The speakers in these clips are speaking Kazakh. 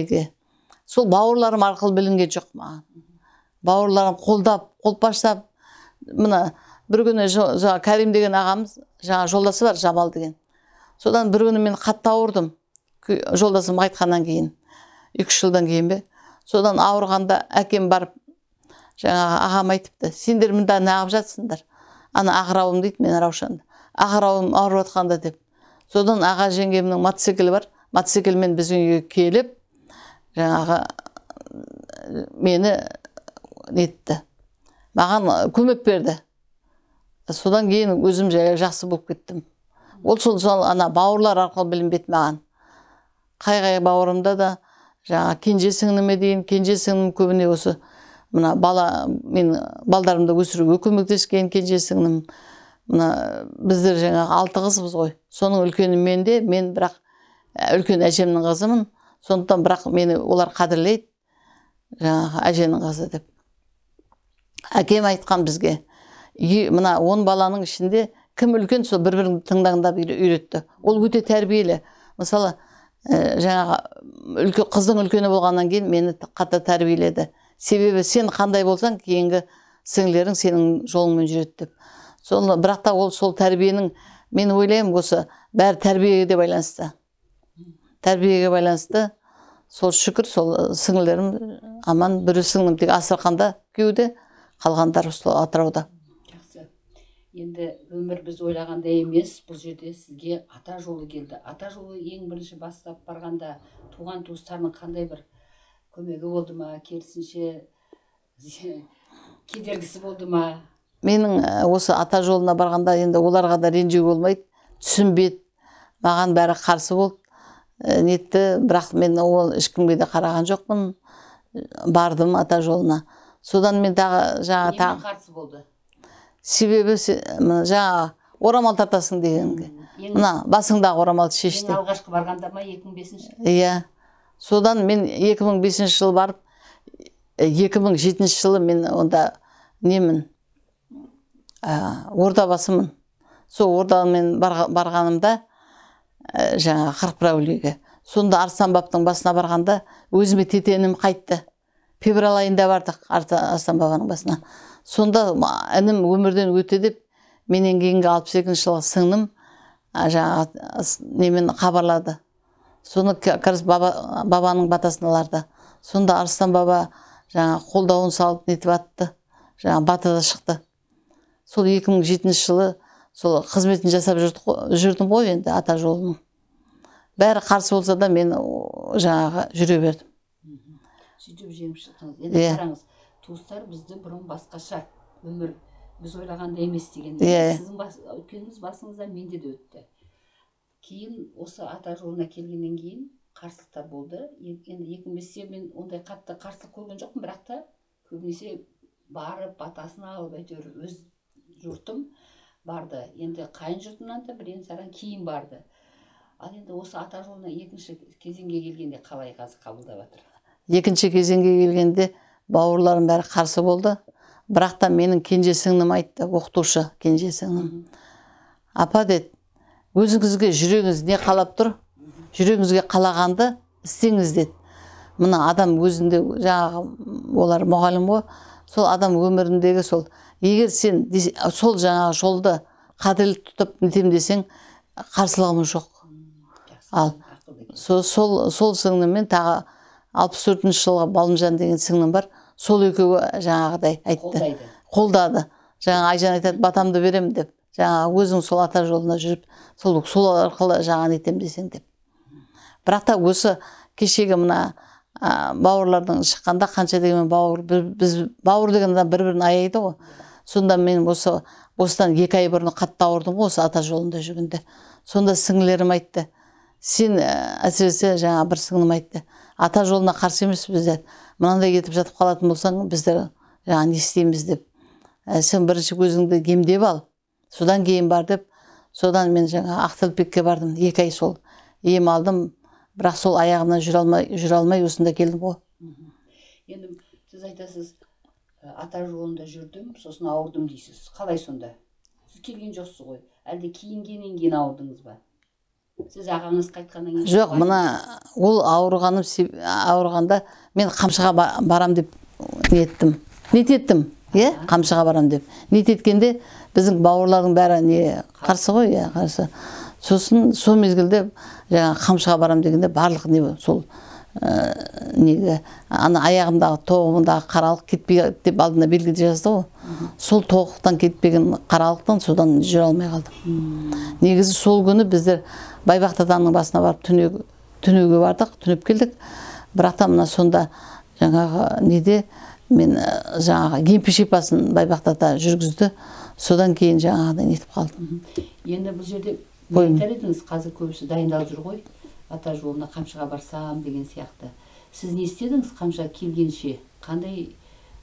Неге сол бауырларым арқылы білінген жоқ маған. Бауырларым қолдап, қолпаштап. Мына бір күні жаңа Кәрим деген ағамыз, жаңа жолдасы бар, Жамал деген. Содан бір күні мен қатты ауырдым. Жолдасым қайтқаннан кейін, 2-3 жылдан кейін бе. Содан ауырғанда әкем барып, жаңағы ағам айтыпты, сендер мында неғып жатсыңдар? Ана ағырауым дейді, мен Раушанды. Ағырауым ауырып жатқанда деп. Содан аға жеңгемнің мотоциклі бар, мотоциклмен біздің үйге келіп, жаңағы мені нетті. Маған көмек берді. Содан кейін өзім жайлап жақсы болып кеттім. Ол сол ана бауырлар арқылы білінбеді маған. Қай-қай бауырымда да жаңа кенже сіңліме дейін, кенже сіңлім көбіне осы мына бала, мен балдарымды өсіруге көмектескен кенже сіңлім. Мына біздер жаңағы 6 қызбыз ғой. Соның үлкені мен де, мен бірақ үлкен әжемнің қызымын. Сондықтан бірақ мені олар қадірлейді, жаңағы әженің қызы деп. Әкем айтқан бізге, мына 10 баланың ішінде кім үлкен, сол бір-бірін тыңдаңдап үйретті. Ол өте тәрбиелі. Мысалы, жаңағы қыздың үлкені болғаннан кейін мені қатты тәрбиеледі. Себебі сен қандай болсаң, кейінгі сіңлілерің сенің жолыңмен жүреді деп. Соны, бірақ та ол сол тәрбиенің, мен ойлаймын, осы бәрі тәрбиеге де байланысты. Тәрбиеге байланысты. Сол шүкір, сол сіңлілерім аман, бір сіңлім тек Астраханда күйеуде, қалғандары сол Атырауда. Жақсы. Енді өмір біз ойлағандай емес, бұл жерде сізге ата жолы келді. Ата жолы ең бірінші бастап барғанда туған туыстарының қандай бір көмегі болды ма, керісінше кедергісі болды ма? Менің осы ата жолына барғанда енді оларға да ренжуге болмайды, түсінбеді, маған бәрі қарсы болды, нетті, бірақ мен ол ешкімге де қараған жоқпын, бардым ата жолына. Содан мен тағы жаңа тағы қарсы болды. Себебі жаңа орамал тартасың дегенге. Мына басыңдағы орамалды шеш деп. Ең алғашқы барғанда ма 2005-ші? Иә. Содан мен 2005 жылы барып, 2007 жылы мен онда немін, ордабасымын. Сол ордамен барғанымда жаңа 41 әулиеге. Сонда Арыстан бабтың басына барғанда өзіме тетенім қайтты. Февраль айында бардық Арыстан бабаның басына. Сонда інім өмірден өтті деп, менен кейінгі 62 жылғы сіңлім жаңа немен хабарлады. Соны как раз бабаның батасын аларды. Сонда Арыстан баба жаңа қолдауын салып нетіп атты. Жаңа бата да шықты. Сол 2007 жылы сол қызметін жасап жүрдім ғой енді ата жолының. Бәрі қарсы болса да мен жаңағы жүре бердім. Сөйтіп жеңіп шықтыңыз. Енді қараңыз, туыстар бізді бұрын басқаша өмір біз ойлағандай емес деген. Сіздің өткеніңіз басыңыздан менде де өтті. Кейін осы ата жолына келгеннен кейін қарсылықтар болды. Енді 2005-те мен ондай қатты қарсылық көрген жоқпын, бірақ та көбінесе барып батасын алып әйтеуір өз жұртым барды. Енді қайын жұртымнан да бірен-саран кейін барды. Ал енді осы ата жолына екінші кезеңге келгенде қалай қазір қабылдап жатыр? Екінші кезеңге келгенде бауырларым бәрі қарсы болды. Бірақ та менің кенже сіңлім айтты, оқытушы кенже сіңлім. Апа деді, өзіңізге жүрегіңіз не қалап тұр? Жүрегіңізге қалағанды істеңіз деді. Мына адам өзінде жаңағы олар мұғалім ғой, сол адам өміріндегі сол, егер сен сол жаңағы жолды қадірлі тұтып нетем десең, қарсылығым жоқ. Ал сол сіңліммен тағы 64 жылғы Балымжан деген сіңлім бар, сол екеуі жаңағыдай айтты. Қолдады. Жаңа Айжан айтады, батамды берем деп. Жаңа өзің сол ата жолына жүріп, сол арқылы жаңа нетем десең деп. Бірақ та осы кешегі мына бауырлардың шыққанда қанша дегенмен бауыр, біз бауыр деген адам бір-бірін аяйды ғой. Сонда мен осыдан 2 ай бұрын қатты ауырдым ғой, осы ата жолында жүргенде. Сонда сіңлілерім айтты. Сен әсіресе жаңа бір сіңлім айтты. Ата жолына қарсы емес біздер. Мынандай кетіп жатып қалатын болсаң, біздер жаңа не істейміз деп. Сен бірінші көзіңді емдеп ал, содан кейін бар деп. Содан мен жаңа Ақтілпекке бардым. 2 ай сол ем алдым, бірақ сол аяғымнан жүре алмай осында келдім ғой. Енді сіз айтасыз, ата жолында жүрдім, сосын ауырдым дейсіз. Қалай сонда? Сіз келген жоқсыз ғой. Әлде кейінгеннен кейін ауырдыңыз ба? Сіз ағаңыз қайтқаннан кейін? Жоқ, мына ол ауырғаным, ауырғанда мен қамшыға барам деп ниеттім. Ниет еттім, иә, қамшыға барам деп. Ниет еткенде біздің бауырлардың бәрі не қарсы ғой, иә, қарсы. Сосын сол мезгілде жаңа қамшыға барам дегенде барлық не сол неге ана аяғымдағы тоғымдағы қаралық кетпей деп алдына белгі жазды ғой. Сол тоғықтан кетпеген қаралықтан содан жүре алмай қалдым. Негізі сол күні біздер Байбақты атаның басына барып түнеуге бардық, түнеп келдік. Бірақ та мына сонда жаңағы неде мен жаңағы гемпи шипасын Байбақты ата жүргізді. Содан кейін жаңағыдай нетіп қалдым. Енді бұл жерде не айтар едіңіз? Қазір көбісі дайындалып жүр ғой, ата жолына қамшыға барсам деген сияқты. Сіз не істедіңіз қамшыға келгенше? Қандай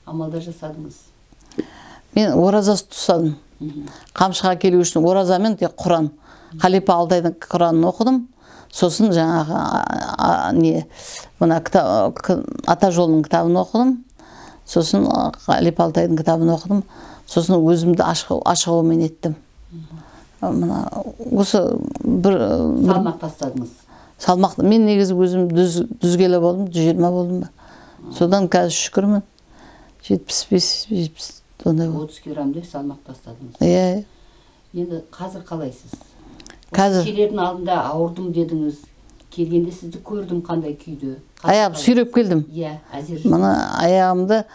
амалдар жасадыңыз? Мен ораза ұстадым. Қамшыға келу үшін оразамен тек Құран, Халипа Алтайдың Құранын оқыдым. Сосын жаңағы не мына ата жолының кітабын оқыдым. Сосын Халипа Алтайдың кітабын оқыдым. Сосын өзімді ашығумен еттім. Мына осы бір салмақ тастадыңыз. Салмақ, мен негізі өзім 100 келі болдым, 120 болдым ба. Содан қазір шүкірмін. 75, 70 ондай болды. 30 килограммдай салмақ тастадыңыз. Иә. Енді қазір қалайсыз? Қазір келердің алдында ауырдым дедіңіз. Келгенде сізді көрдім қандай күйде. Аяғым сүйреп келдім. Иә, әзер. Мына аяғымды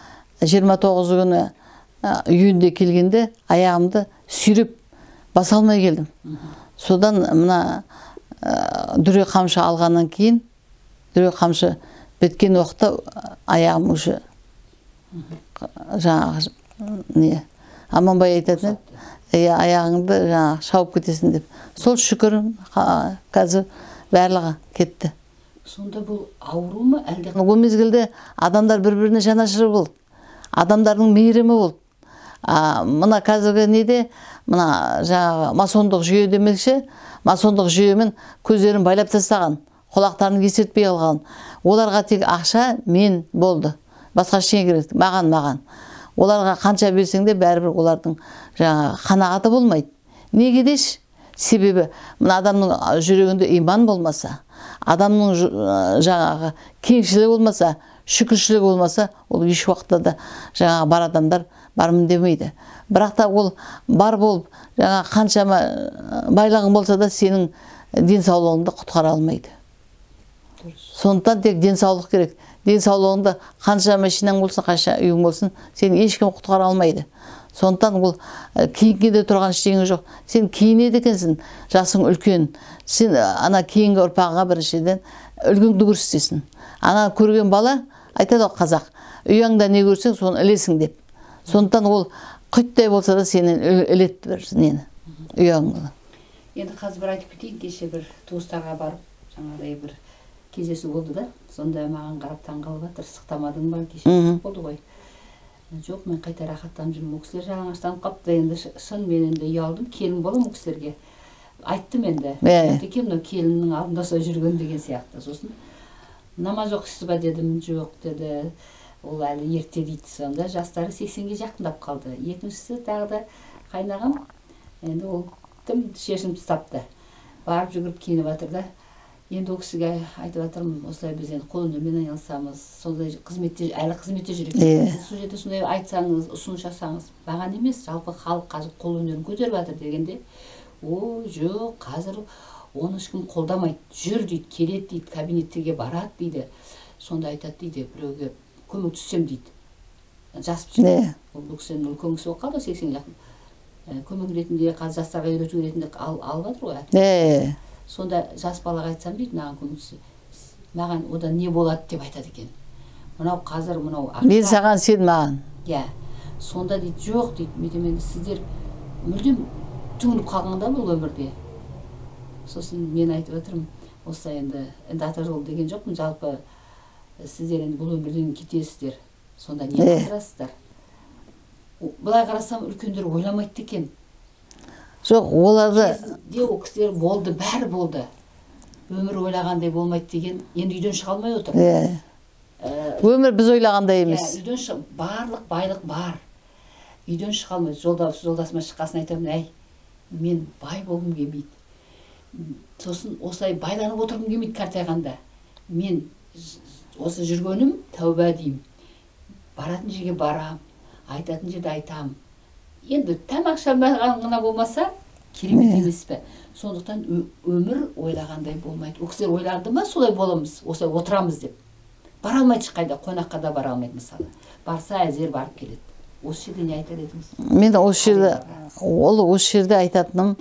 29 күні июньде келгенде аяғымды сүйреп баса алмай келдім. Содан мына дүре қамшы алғаннан кейін, дүре қамшы біткен уақытта аяғым уже жаңағы не Аманбай айтатын еді, иә, аяғыңды жаңағы шауып кетесің деп. Сол шүкір, қазір барлығы кетті. Сонда бұл ауру ма әлде? Ол мезгілде адамдар бір-біріне жанашыр болды. Адамдардың мейірімі болды. Мына қазіргі неде, мына жаңағы масондық жүйе демекші, масондық жүйемен көздерін байлап тастаған, құлақтарын естіртпей қалған. Оларға тек ақша мен болды. Басқа ештеңе керек. Маған, маған. Оларға қанша берсең де бәрібір олардың жаңағы қанағаты болмайды. Неге деші? Себебі мына адамның жүрегінде иман болмаса, адамның жаңағы кеңшілігі болмаса, шүкіршілігі болмаса, ол еш уақытта да жаңағы бар адамдар бармын демейді. Бірақ та ол бар болып, жаңа қаншама байлығың болса да сенің денсаулығыңды құтқара алмайды. Сондықтан тек денсаулық керек. Денсаулығыңды қанша машинаң болсын, қанша үйің болсын, сені ешкім құтқара алмайды. Сондықтан ол кейінге де тұрған ештеңе жоқ. Сен кейінеді екенсің, жасың үлкен. Сен ана кейінгі ұрпағыңа біріншіден үлгіңді көрсетесің. Ана көрген бала айтады ғой қазақ, ұяңда не көрсең, соны ілесің деп. Сондықтан ол құйттай болса да сенен іледі бір нені, ұяңды. Енді қазір бір айтып кетейін, кеше бір туыстарға барып, жаңағыдай бір кездесу болды да. Сонда маған қарап таңғалып жатыр, ыстықтамадың ба, кеше ыстық болды ғой. Жоқ, мен қайта рахаттанып жүрмін. Ол кісілер жалаңаштанып қалыпты. Енді шын мен енді ұялдым, келін боламын ол кісілерге. Айттым енді. Екен мынау келіннің алдында осылай жүрген деген сияқты. Сосын намаз оқисыз ба дедім, жоқ деді. Ол әлі ерте дейді. Сонда жастары 80-ге жақындап қалды. Екіншісі тағы да қайнағам, енді ол тым шешім тастапты. Барып жүгіріп киініп жатыр да. Енді ол кісіге айтып жатырмын, осылай біз енді қолөнермен айналысамыз, сондай қызметте, әлі қызметте жүр екенбіз. Сол жерде сондай айтсаңыз, ұсыныс жасаңыз, маған емес, жалпы халық қазір қолөнерін көтеріп жатыр дегенде, о, жоқ, қазір оны ешкім қолдамайды, жүр дейді, келеді дейді, кабинеттерге барады дейді. Сонда айтады дейді, біреуге көмектессем дейді. Жас жігіт. Ол бұл кісі енді үлкен кісі болып қалды, 80-ге жақын. Көмек ретінде, қазір жастарға үйрету ретінде алып жатыр ғой. Сонда жас балаға айтсам дейді, маған көмектессе, маған одан не болады деп айтады екен. Мынау қазір мынау ақша. Мен саған, сен маған. Иә. Сонда дейді, жоқ дейді, мен енді сіздер мүлдем түңіліп қалған да бұл өмірде. Сосын мен айтып отырмын, осылай енді ата жолы деген жоқпын, жалпы сіздер енді бұл өмірден кетесіздер. Сонда не қалдырасыздар? Былай қарасам, үлкендер ойламайды екен. Жоқ, оларды Кезінде ол кісілер болды, бәрі болды. Өмір ойлағандай болмайды деген, енді үйден шыға алмай отыр. Өмір біз ойлағандай емес. Үйден барлық байлық бар. Үйден шыға алмайды. Жолдасыма шыққасын айтамын, әй, мен бай болғым келмейді. Сосын осылай байланып отырғым келмейді қартайғанда. Мен осы жүргенім тәуба деймін. Баратын жерге барам, айтатын жерде айтам. Енді тамақ ішіп ғана болмаса керемет емес пе? Сондықтан өмір ойлағандай болмайды. Ол кісілер ойланды ма, солай боламыз, осылай отырамыз деп. Бара алмайды ешқайда, қонаққа да бара алмайды мысалы. Барса әзер барып келеді. Осы жерде не айтар едіңіз? Мен осы жерде, ол осы жерде айтатыным,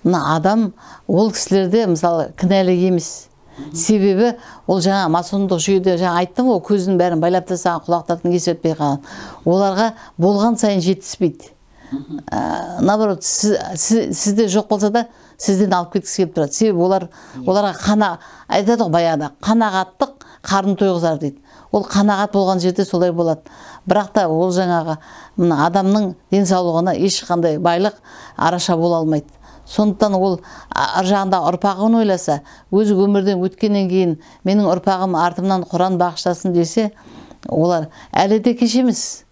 мына адам ол кісілерде мысалы кінәлі емес. Себебі ол жаңа масондық жүйеде жаңа айттым ғой, көзінің бәрін байлап тастаған, құлақтарын кесіп қалған. Оларға болған сайын жетіспейді. Наоборот, сізде жоқ болса да сізден алып кеткісі келіп тұрады. Себебі оларға қана айтады ғой баяғыда, қанағаттық қарын тойғызар дейді. Ол қанағат болған жерде солай болады. Бірақ та ол жаңағы мына адамның денсаулығына ешқандай байлық араша бола алмайды. Сондықтан ол ар жағында ұрпағын ойласа, өзі өмірден өткеннен кейін менің ұрпағым артымнан Құран бағыштасын десе, олар әлі де кеш емес.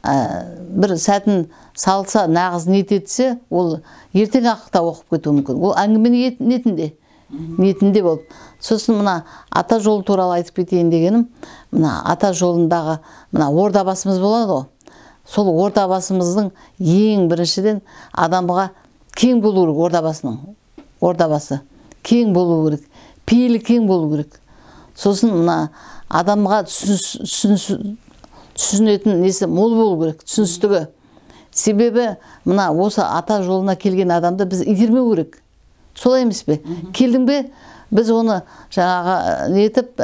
Бір сәтін салса, нағыз ниет етсе, ол ертең ақ та оқып кетуі мүмкін. Ол әңгіме ниетінде, ниетінде болып. Сосын мына ата жолы туралы айтып кетейін дегенім, мына ата жолындағы мына ордабасымыз болады ғой. Сол ордабасымыздың ең біріншіден адамға кең болу керек, ордабасының ордабасы кең болу керек, пейілі кең болу керек. Сосын мына адамға түсінетін несі мол болу керек, түсіністігі. Себебі мына осы ата жолына келген адамды біз итермеу керек. Солай емес пе? Келдің бе, біз оны жаңағы нетіп,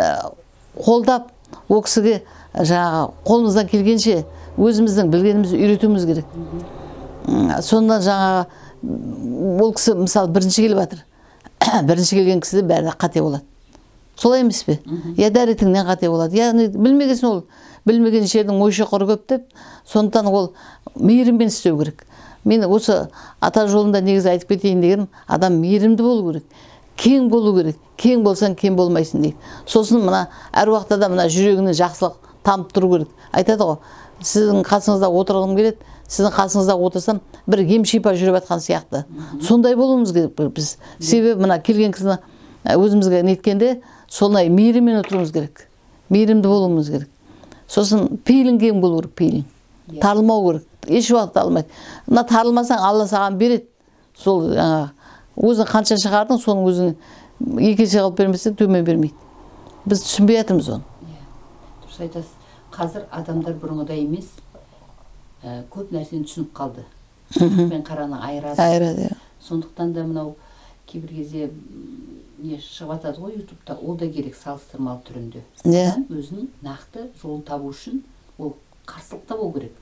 қолдап, ол кісіге жаңағы қолымыздан келгенше өзіміздің білгенімізді үйретуіміз керек. Сонда жаңағы ол кісі мысалы бірінші келіп жатыр. Бірінші келген кісіде бәрі қате болады. Солай емес пе? Я дәретіңнен қате болады. Яғни білмегесін ол білмеген жердің ой шоқыры көп деп, сондықтан ол мейіріммен істеу керек. Мен осы ата жолында негізі айтып кетейін дегенім, адам мейірімді болу керек, кең болу керек. Кең болсаң кем болмайсың дейді. Сосын мына әр уақытта да мына жүрегіне жақсылық тамып тұру керек. Айтады ғой, сіздің қасыңызда отырғым келеді, сіздің қасыңызда отырсам бір ем шипа жүріп жатқан сияқты. Сондай болуымыз керек біз. Себебі мына келген кісіні өзімізге неткенде сондай мейіріммен отыруымыз керек. Мейірімді болуымыз керек. Сосын пейілің кең болу керек, пейілің. Тарылмау керек. Еш уақытта алмайды. Мына тарылмасаң Алла саған береді. Сол жаңағы өзің қанша шығардың, соның өзің екі есе қылып бермесе төмен бермейді. Біз түсінбей жатырмыз оны. Дұрыс айтасыз. Қазір адамдар бұрынғыдай емес, көп нәрсені түсініп қалды. Ақ пен қараны айырады. Айырады. Сондықтан да мынау кейбір кезде не шығып жатады ғой ютубта, ол да керек салыстырмалы түрінде. Өзінің нақты жолын табу үшін ол қарсылықта болу керек.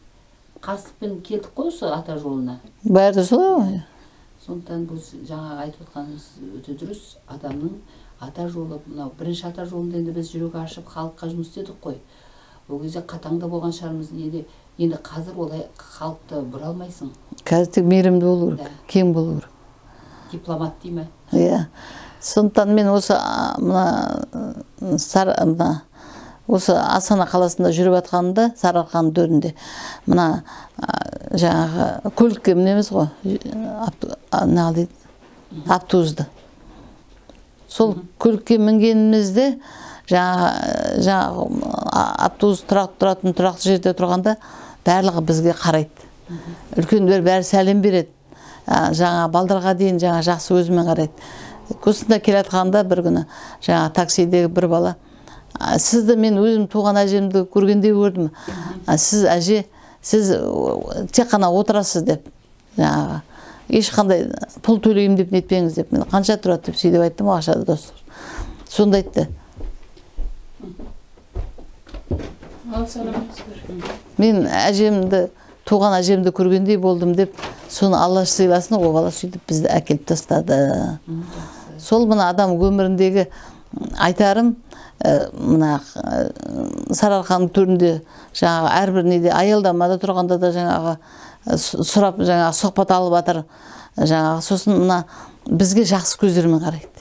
Қарсылықпен келдік қой осы ата жолына. Бәрі де солай ғой. Сондықтан бұл жаңағы айтып отқаныңыз өте дұрыс. Адамның ата жолы, мынау бірінші ата жолында енді біз жүрек ашып халыққа жұмыс істедік қой. Ол кезде қатаң да болған шығармыз, неде. Енді қазір олай халықты бұра алмайсың. Қазір тек мейірімді болу керек, кең болу керек. Дипломат дей ме? Иә. Сондықтан мен осы мына осы Астана қаласында жүріп жатқанымда, Сарыарқаның төрінде мына жаңағы көлікке мінеміз ғой, автобусты. Сол көлікке мінгенімізде жаңағы автобус тұратын тұрақты жерде тұрғанда барлығы бізге қарайды. Үлкендер бәрі сәлем береді. Жаңа балдарға дейін жаңа жақсы өзімен қарайды. Осында келе жатқанда бір күні жаңа таксидегі бір бала, сізді мен өзім туған әжемді көргендей көрдім. Сіз әже, сіз тек қана отырасыз деп, жаңағы ешқандай пұл төлеймін деп нетпеңіз деп. Мен қанша тұрады деп сөйтіп айттым, ақшады достар. Сонда айтты. Мен әжемді, туған әжемді көргендей болдым деп, соны Алла сыйласын, ол бала сөйтіп бізді әкеліп тастады. Сол мына адам өміріндегі айтарым, мына Сарыарқаның төрінде жаңағы әрбір неде аялдамада тұрғанда да жаңағы сұрап, жаңағы сұхбат алып жатыр. Жаңағы сосын мына бізге жақсы көздермен қарайды.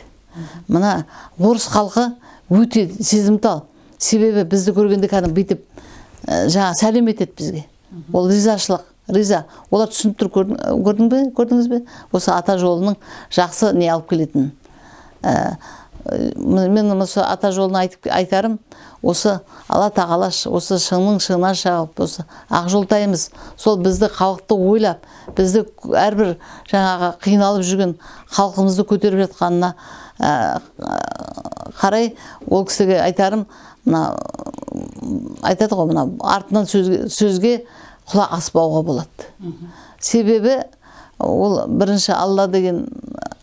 Мына орыс халқы өте сезімтал. Себебі бізді көргенде кәдімгі бүйтіп жаңа сәлем етеді бізге. Ол ризашылық, Риза. Олар түсініп тұр, көрдің бе, көрдіңіз бе? Осы ата жолының жақсы не алып келетінін. Мен осы ата жолын айтарым, осы Алла тағала осы шыңның шыңына шығып, осы Ақжолтайымыз, сол бізді халықты ойлап, бізді әрбір жаңағы қиналып жүрген халқымызды көтеріп жатқанына қарай, ол кісіге айтарым, мына айтады ғой, мына артынан сөзге құлақ аспауға болады. Себебі ол бірінші Алла деген,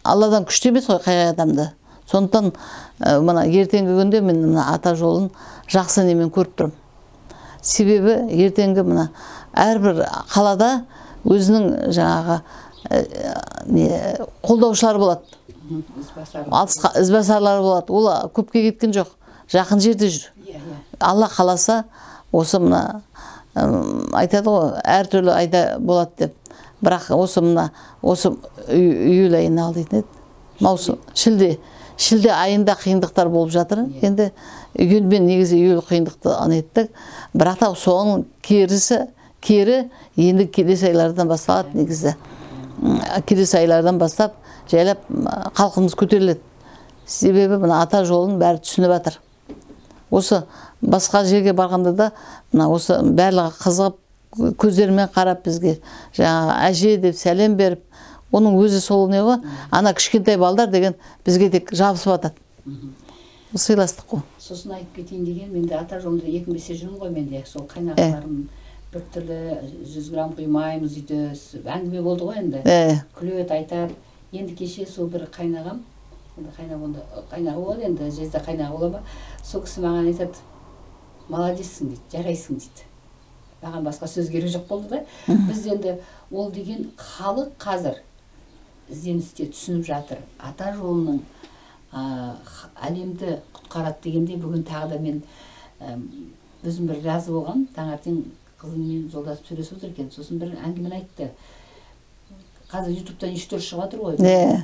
Алладан күшті емес қой қай адамды. Сондықтан мына ертеңгі күнде мен мына ата жолын жақсы немен көріп тұрмын. Себебі ертеңгі мына әрбір қалада өзінің жаңағы қолдаушылары болады. Ізбасарлары болады. Ол көпке кеткен жоқ, жақын жерде жүр. Алла қаласа, осы мына айтады ғой, әртүрлі айда болады деп. Бірақ осы мына осы июль айына ал дейтін еді. Маусым, шілде. Шілде айында қиындықтар болып жатыр. Енді июль мен негізі июль қиындықты еттік. Бірақ та соның кері енді келесі айлардан басталады негізі. Келесі айлардан бастап жайлап халқымыз көтеріледі. Себебі мына ата жолын бәрі түсініп жатыр. Осы басқа жерге барғанда да мына осы барлығы қызығып көздерімен қарап бізге жаңағы әже деп сәлем беріп, оның өзі сол не ғой, ана кішкентай балдар деген бізге тек жабысып атады. Сыйластық қой. Сосын айтып кетейін деген, мен де ата жолында 2005-те жүрмін ғой, мен де сол қайнағаларым бір түрлі 100 грамм құймаймыз үйде, әңгіме болды ғой енді. Күледі, айтады. Енді кеше сол бір қайнағам, енді қайнаға болады енді, жезде қайнаға бола ма, сол кісі маған айтады, молодецсің дейді, жарайсың дейді. Маған басқа сөз керек жоқ болды да. Біз енді ол деген халық қазір ізденісте түсініп жатыр. Ата жолының әлемді құтқарады дегенде, бүгін тағы да мен өзім бір разы болғам, таңертең қызыммен жолдасып сөйлесіп отыр екен, сосын бір әңгімені айтты. Қазір ютубтан неше түрлі шығып жатыр ғой.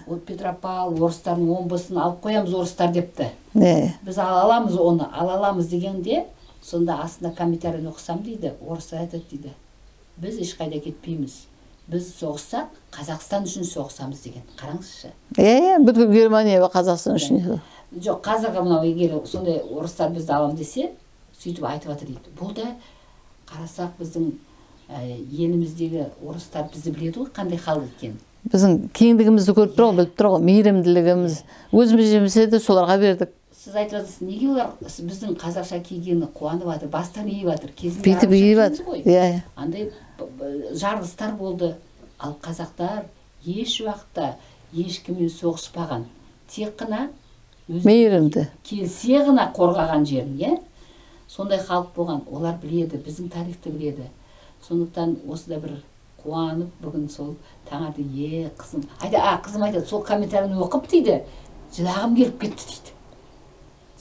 Ол Петропавл орыстардың омбысын алып қоямыз орыстар депті. Біз ала аламыз оны, ала аламыз дегенде, сонда астында комментарийін оқысам дейді, орыстар айтады дейді. Біз ешқайда кетпейміз. Біз соғыссақ, Қазақстан үшін соғысамыз деген. Қараңызшы. Бүткіл Германия Қазақстан үшін. Жоқ, қазіргі мынау егер сондай орыстар бізді алам десе, сөйтіп айтып жатыр дейді. Бұл да қарасақ біздің еліміздегі орыстар бізді біледі ғой, қандай халық екенін. Біздің кеңдігімізді көріп тұр ғой, біліп тұр ғой, мейірімділігіміз. Өзіміз жемесе де соларға бердік. Сіз айтып жатырсыз, неге олар біздің қазақша кигені қуанып жатыр, бастан иіп жатыр, кезінде бүйтіп иіп жатыр. Андай жарылыстар болды. Ал қазақтар еш уақытта ешкіммен соғыспаған. Тек қана мейірімді келсе ғана қорғаған жерін, иә? Сондай халық болған. Олар біледі, біздің тарихты біледі. Сондықтан осыда бір қуанып бүгін сол таңертең қызым қызым айтады, сол комментарийін оқып дейді, жылағым келіп кетті дейді.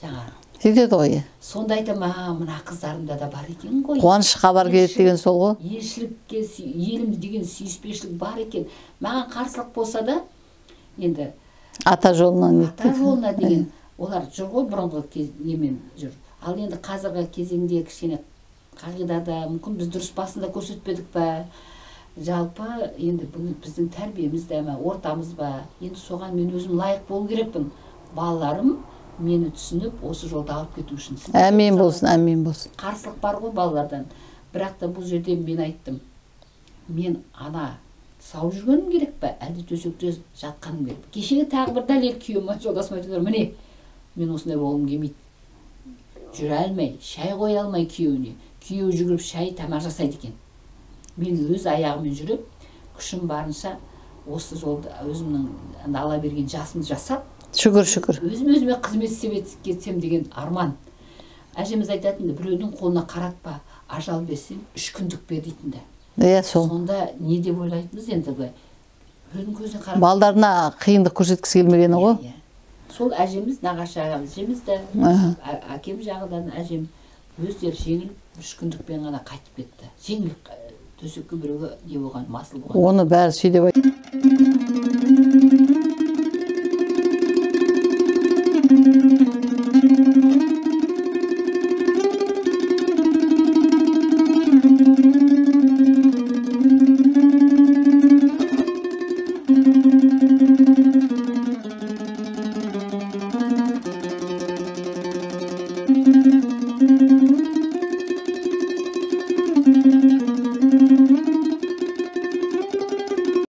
Жаңа. Сөйтеді ғой. Сонда айтам, мына қыздарымда да бар екен ғой. Қуаныш хабар келеді деген сол ғой. Елшілікке, елім деген сүйіспеншілік бар екен. Маған қарсылық болса да, енді ата жолына, ата жолына деген олар жүр ғой, бұрынғы немен жүр. Ал енді қазіргі кезеңде кішкене қағидада мүмкін біз дұрыс басында көрсетпедік па? Жалпы енді бүгін біздің тәрбиеміз де ма, ортамыз ба? Енді соған мен өзім лайық болу керекпін. Балаларым мені түсініп, осы жолда алып кету үшін. Әмин болсын, әмин болсын. Қарсылық бар ғой балалардан. Бірақ та бұл жерде мен айттым. Мен ана сау жүргенім керек пе, әлде төсекте жатқаным керек пе? Кешегі тағы бір дәлел күйеуім жолдасым айтып отыр, міне, мен осындай болғым келмейді. Жүре алмай, шай қоя алмай күйеуіне. Күйеуі жүгіріп шай тамақ жасайды екен. Мен өз аяғыммен жүріп, күшім барынша осы жолда өзімнің ала берген жасымды жасап, шүкір, шүкір. Өзім өзіме қызмет істеп кетсем деген арман. Әжеміз айтатын, біреудің қолына қаратпа, ажал берсең, 3 күндік бер дейтін де. Иә, сол. Сонда не деп ойлайтынбыз енді былай? Біреудің көзіне қарап. Балдарына қиындық көрсеткісі келмегені ғой. Сол әжеміз, нағашы әжеміз де, әкем жағынан әжем өздері жеңіл 3 күндікпен ғана қайтып кетті. Жеңіл төсекке біреуге не болған, масыл болған. Оны бәрі сөйдеп айтты.